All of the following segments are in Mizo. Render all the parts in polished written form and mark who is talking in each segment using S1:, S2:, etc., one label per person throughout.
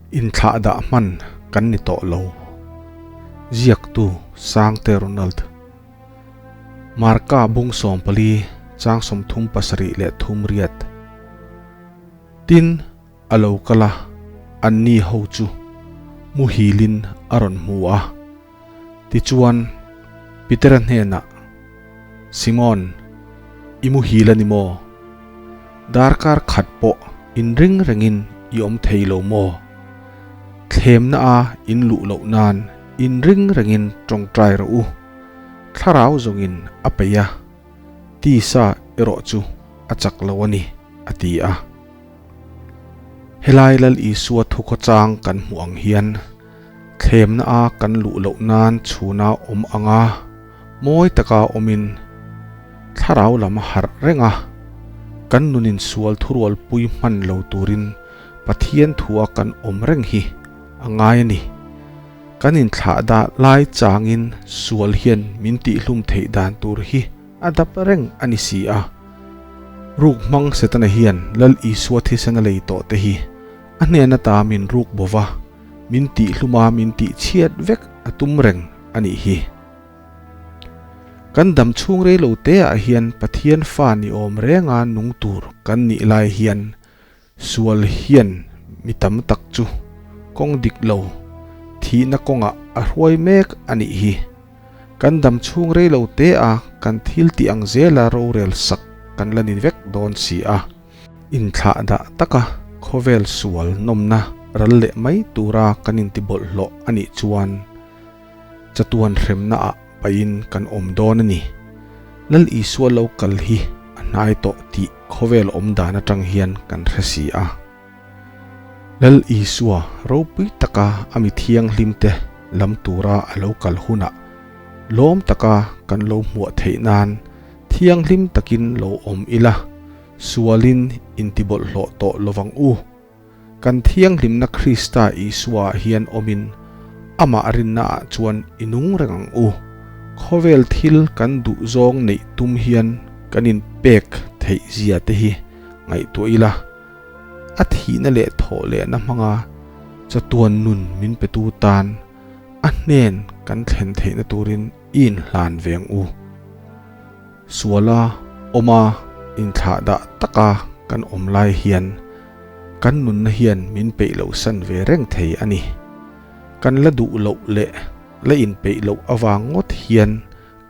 S1: Inthlahdah hman kan ni tawh lo. Ziaktu Sangte Ronald. Marka bung 14 chang 37 leh 38. Tin, a lo kal a, anni ho chu muhilin a rawn hmu a. Tichuan, Petera hnenah, Simon, i muhil a ni maw? Darkar khat pawh inring rengin i awm thei lo maw? Thlemna a in luh loh nan inring rengin tawngtai rawh u. Thlarau zawngin a peih a, tisa erawh chu a chak lo a ni, a ti a. Helai Lal Isua thukhawchang kan hmuh ang hian thlemna a kan luh loh nan chhuna awm anga mawi taka awmin thlarau lam a harh reng a, kan nunin sual thurualpui hman lo turin Pathian thua kan awm reng hi a ngai a ni. Kan inthlah dah lai changin sual hian min tihhlum theih dan tur hi a dap reng a ni si a. Ruk hmang Setana hian Lal Isua thisen a lei tawh te hi a hnen ata min ruk bo va, min tihhlum a min tihchhiat vek a tum reng a nih hi. Kan dam chhung rei lo te ah hian Pathian fa ni awm renga nung tur kan nih lai hian sual hian mi tam tak chu kawng dik lo thihna kawngah a hruai mek a nih hi. Kan dam chhung rei lo te a kan thil tih ang zela rorel sak kan la ni vek dawn si a. Inthlahdah taka khawvel sual nawmna ral leh mai tura kan intibawlhhlawh a nih chuan chatuan hremnaah pahin kan awm dawn a ni. Lal Isua lo kal hi a hnai tawh tih khawvel awm dan atang hian kan hre si a. Lal Isua ropui taka a mi thianghlimte lam tura a lo kal hunah lawm taka kan lo hmuah theih nan thianghlim takin lo awm ila, sualin intibawlhhlawh tawh lovang u. Kan thianghlimna Krista Isuaah hian awmin amah rinnaah chuan i nung reng ang u. Khawvel thil kan duh zawng neih tum hian kan inpek theih zia te hi ngaihtuah ila, a thihna leh thawh lehna hmanga chatuan nun min petu tan a hnen kan thlen theihna turin i inhlan ve ang u. Suala awma inthlahdah taka kan awm lai hian kan nunna hian min peih loh san ve reng thei a ni. Kan la duh loh leh la inpeih loh avang ngawt hian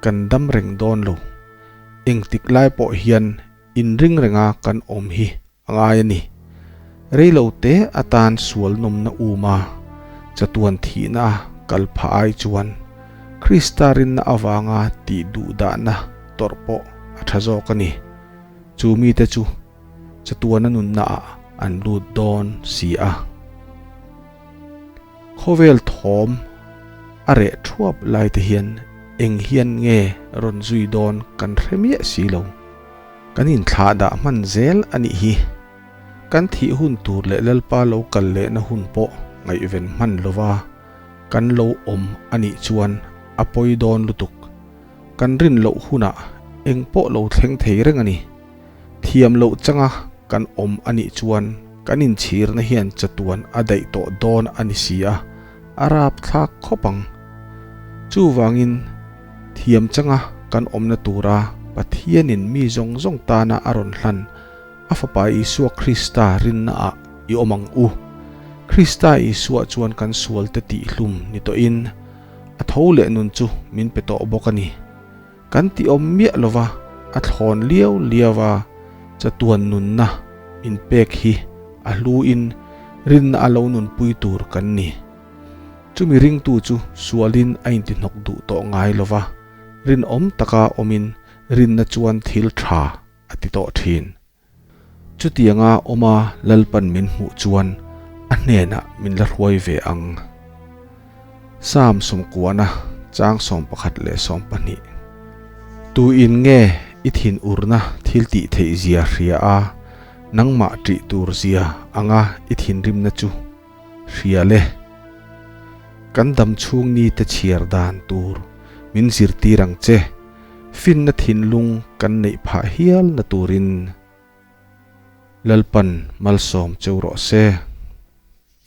S1: kan dam reng dawn lo. Engtik lai pawh hian inring renga kan awm hi a ngai a ni. Rei lo te atan sual nawmna um a, chatuan thihna a kal phah ai chuan Krista rinna avanga tih duh dahna tawrh pawh a tha zawk a ni. Chu mite chu chatuana nunna ah an lut dawn si a. Khawvel thawm a reh thuap lai te hian eng hian nge rawn zui dawn kan hre miah si lo. Kan inthlah dah hman zel a nih hi. Kan thih hun tur leh Lalpa lo kal lehna hun pawh ngaihven hman lova kan lo awm a nih chuan a pawi dawn lutuk. Kan rin loh hunah eng pawh lo thleng thei reng a ni. Thiam loh changa kan awm a nih chuan kan inchhirna hian chatuan a daih tawh dawn a ni si a, a rapthlak khawp ang. Chuvangin thiam changa kan awmna tura Pathianin mi zawng zawng tana a rawn hlan a Fapa Isua Krista rinnaah i awm ang u. Krista Isua chuan kan sualte tihhlum ni tawhin a tho leh nun chu min pe tawh bawk a ni. Kan ti awm miah lova a thlawn liau liau a, chatuan nunna min pek hi a hluin rinna a lo nunpui tur kan ni. Chumi ringtu chu sualin a intihnawk duh tawh ngai lova, rinawm taka awmin rinna chuan thil tha a ti tawh thin. Chutianga awma Lalpan min hmuh chuan a hnenah min la hruai ve ang. Psalm 90 chang 11 leh 12. Tu in nge i thin urna thil tih theih zia hria a, nangmah ṭih tur zia anga i thinrimna chu hria le? Kan dam chhung ni te chhiar dan tur min zirtir ang che. Finna thinlung kan neih phah hial na turin Lalpan malsawm cheu rawh se.